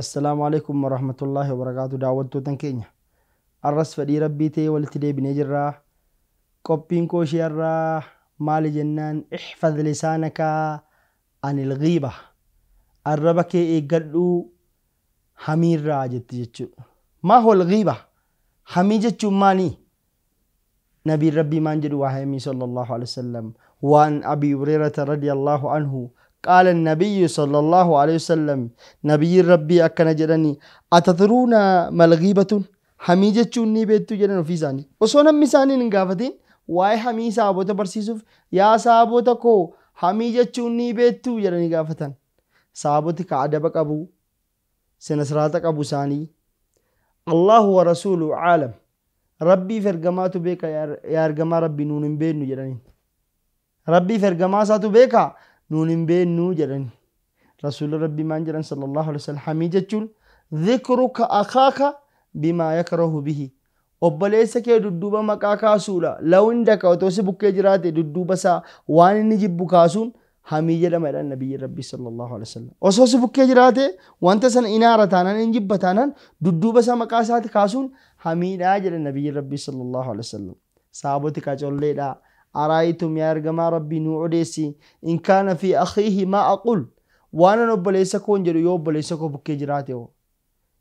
Assalaamu alaikum warahmatullaahi wabarakaatu. Daawwattootan keenya arras fedhii rabbii ta'ee walitti deebinee jirra. Qophiin koo ishee irraa maali jennaan, ihfaz lisaanaka anil ghiiba, arraba kee eeggadhu hamiirraa jetti jechuudha. Maa huwal ghiiba? Hamii jechuun maali? Nabiin rabbii maan jedhu waa hamii sallallahu alaihi wasallam. Waan Abi Hurayrata radiyallahu anhu qaala nabiyyu sallallahu alaihi wasallam, nabiyyiin rabbii akkana jedhani: atadruuna mal ghiibatun? Hamii jechuun ni beektu jedhan ofii isaanii. Osoo namni isaaniin hin gaafatin waa'ee hamii sahaabota barsiisuuf, yaa sahaabota koo, hamii jechuun ni beektu jedhanii gaafatan. Sahaaboti ka adaba qabu, sina siraata qabu isaanii. Allahu wa rasuulu aalam. Rabbiif ergamaatu beeka, yaa ergamaa rabbii, nuun hin beeknu jedhaniin. Rabbiif ergamaa isaatu beeka, nuun hin beeknu jedhani. Rasuulli rabbii maan jedhan sallallahu alaihi wasallam? Hamii jechuun dhikruka akaaka bimaa yakrahu bihi. Obboleessa kee dudduuba maqaa kaasuudha. Law indaka, otoo si bukkee jiraate, dudduuba isaa waan inni jibbu kaasuun hamii jedhama jedhan nabiyyi rabbii sallallahu alaihi wasallam. Osoo si bukkee jiraate wanta sana inaara taanaan, hin jibba taanaan, dudduuba isaa maqaa isaati kaasuun hamiidhaa jedhan nabiyyi rabbii sallallahu alaihi wasallam. Saaboti qacolleedha. Araayitum, yaa ergamaa rabbii, nuu odeessi, in kaana fi akhiihi maa aqul, waanan obboleessa koon jedhu yoo obboleessa koo bukkee jiraate hoo?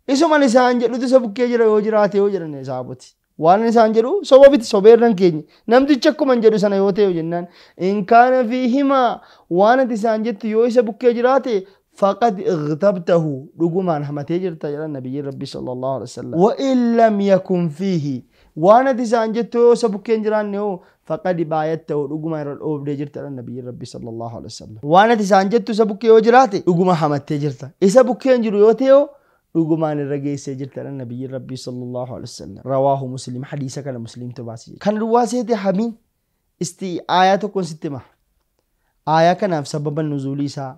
Isuman isaan jedhutu isa bukkee jira yoo jiraate yoo jedhan saaboti. Waan isaan jedhu soba biti, sobeerran keenya. Namtichi akkuma jedhu sana yoo ta'e jennaan, in kaana fiihimaa, waan ati isaan jettu yoo isa bukkee jiraate, faqad igtabtahu, dhugumaan hamatee jirta jedhan nabiyyiin rabbii sallallahu alaihi wasallam. Wa in lam yakun fiihi, waan ati isaan jettu yoo isa bukkee hin jiraanne hoo, faqad baayattahu, dhugumaan irra dhoobdee jirta jedhan nabiyyiin rabbii sallallahu alaihi wasallam. Waan ati isaan jettu isa bukkee yoo jiraate dhuguma hamattee jirta. Isa bukkee hin jiru yoo ta'e hoo, dhugumaan irra geessee jirta jedhan nabiyyiin rabbii sallallahu alaihi wasallam. Rawaahu Muslim, hadiisa kana Muslimtu baase. Kana duwwaa seete hamiin isti aayaa tokkoon sitti hima. Aayaa kanaaf sababa nuzuulii isaa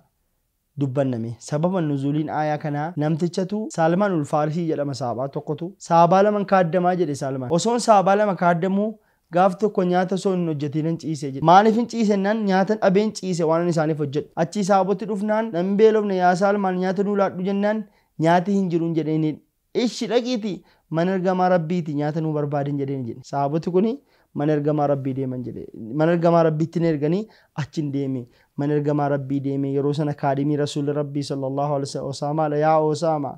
dubbanname. Sababa nuzuuliin aayaa kanaa namtichatu Saalmaan Ulfaarisii jedhama, saabaa tokkotu saabaa laman kaaddamaa jedhe Saalmaan. Osoon saabaa lama kaaddamuu gaaf tokko nyaata osoo hin hojjetiin hin ciise jedhe. Maaliif hin ciisennaan, nyaata dhabeen ciise waan isaaniif hojjedhu. Achi saaboti dhufnaan, nan beelofne yaa Saalmaan, nyaata nuu laadhu jennaan, nyaati hin jiruun jedheeni. Ishi, dhaqiiti mana ergamaa rabbiiti nyaata nuu barbaadin jedheen jedhe. Saaboti kuni mana ergamaa rabbii deeman jedhe. Mana ergamaa rabbiitti ni erganii achin deeme. Mana ergamaa rabbii deeme, yeroo sana kaadimii rasuulli rabbii sallallahu alaihi wasallam Osaamaadha. Yaa Osaama,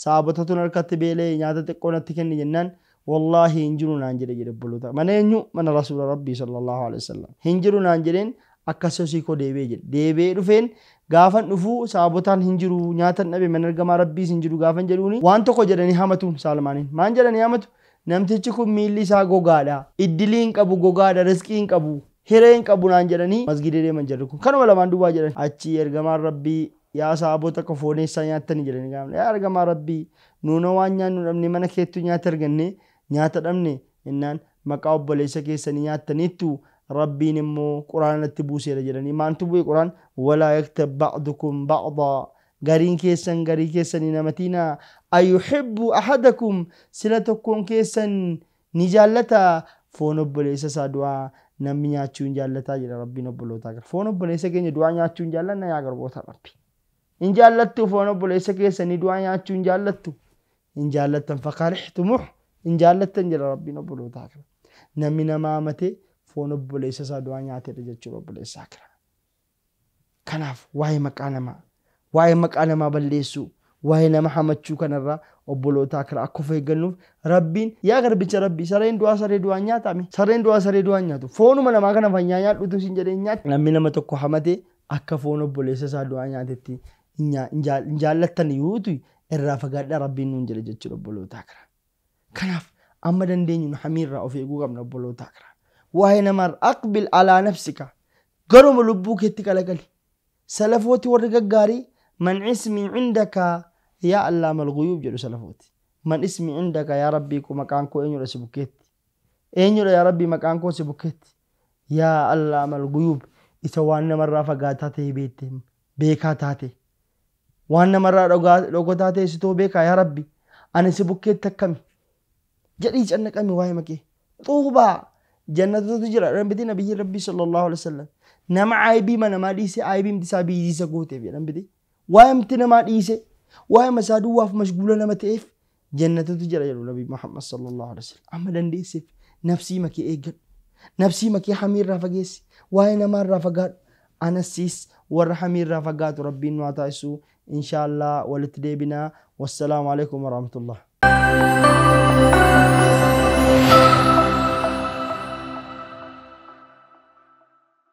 saabota tun harkatti beela'e, nyaata xiqqoo natti kenni jennaan, wallaahi hin jiru naan jedhe jedhe obboloota. Mana eenyu? Mana rasuula rabbii sallallahu alaihi wasallam. Hin jiru naan jedheen, akkas hosii koo deebi'ee jedhe. Deebi'ee dhufeen, gaafan dhufuu saabotaan hin jiru, nyaatan dhabe, mana ergamaa rabbiis hin jiru gaafan jedhuuni, waan tokko jedhanii hamatuun Saalmaaniin. Maan jedhanii hamatu? Namtichi kun miilli isaa gogaadha. Iddilii hin qabu, gogaadha, riskii hin qabu, hiree hin qabu naan jedhanii masgida deeman jedhu kun. Kanuma lamaan duwwaa jedhan. Achi ergamaan rabbii, yaa saabota akka fooneessaa nyaattanii jedhanii gaafne. Yaa ergamaa rabbii, nuunoo waan nyaannu dhabne, mana keettuu nyaata arganne, nyaata dhabne jennaan, maqaa obboleessa keessanii nyaattaniittu, rabbiin immoo quraana natti buuseera jedhanii. Maantu bu'e quraan? Walaa yaktab ba'dukum ba'daa, gariin keessan garii keessanii namatiina, ayuhibbu ahadakum, sila tokkoon keessan ni jaallata foon obboleessa isaa du'aa namni nyaachuu hin jaallataa jedha rabbiin obbolootaa gara. Foon obboleessa keenya du'aa nyaachuu hin jaallanna yaa garboota rabbi? Hin jaallattu? Foon obboleessa keessanii du'aa nyaachuu hin jaallattu? Hin jaallattan. Fakarihtumu, hin jaallattan jedha rabbiin obbolootaa gara. Namni nama amate foon obboleessa isaa du'aa nyaatedha jechuudha obboleessaa kira. Kanaaf waa'ee maqaa namaa, waa'ee maqaa namaa balleessuu, waa'ee nama hamachuu kanarraa obbolootaa kira akka of eeggannuuf rabbiin, yaa garbicha rabbii, sareen du'aa saree du'aa nyaatame, sareen du'aa saree du'aa nyaatu, foonuma namaa kana fanyaa nyaadhutu sin jedhee nyaatu. Namni nama tokko hamate akka foon obboleessa isaa du'aa nyaatetti hin jaallattan yuutu, irraa fagaadhaa rabbiin nuun jedhe jechuudha obbolootaa kira. Kanaaf amma dandeenyu nu hamiirraa of eeguu qabna obbolootaa kira. Waa'ee namaarra aqbil alaa nafsika, garuma lubbuu keetti qalagali. Salafooti warri gaggaarii, man ismi cindaka yaa allaamal guyuub jedhu salafooti. Man ismi cindaka, yaa rabbii koo, maqaan koo eenyudha si bukkeetti? Eenyudha yaa rabbii maqaan koo si bukkeetti? Yaa allaamal guyuub, isa waan namarraa fagaataa ta'e beekte, beekaa taate. Waan namarraa dhogotaa ta'e sitoo beekaa, yaa rabbi. Ani si bukkeetti akkami? Jedhii cannaqami waa'ee maqee. Xuubaa jannatatu jira jedhan nabiyyi rabbii sallallahu alaihi wasallam. Nama aybii namaa dhiise, aybii isaa biyyiisa gooteef jedhan biti. Waa'ee mti namaa dhiise. Waa'ee masaa duwwaaf mashguula nama ta'eef jannatatu jira jedhu Nabi Muhammad sallallahu alaihi wasallam. Amma dandeesseef nafsii makee eeggadhu. Nafsii makee hamiirraa fageessi. Waa'ee namaarraa fagaadhu. Anasiis warra hamiirraa fagaatu Rabbiin nu haa taasisu. Inshaallah walitti deebinaa. Wassalaamu alaikum warahmatullah.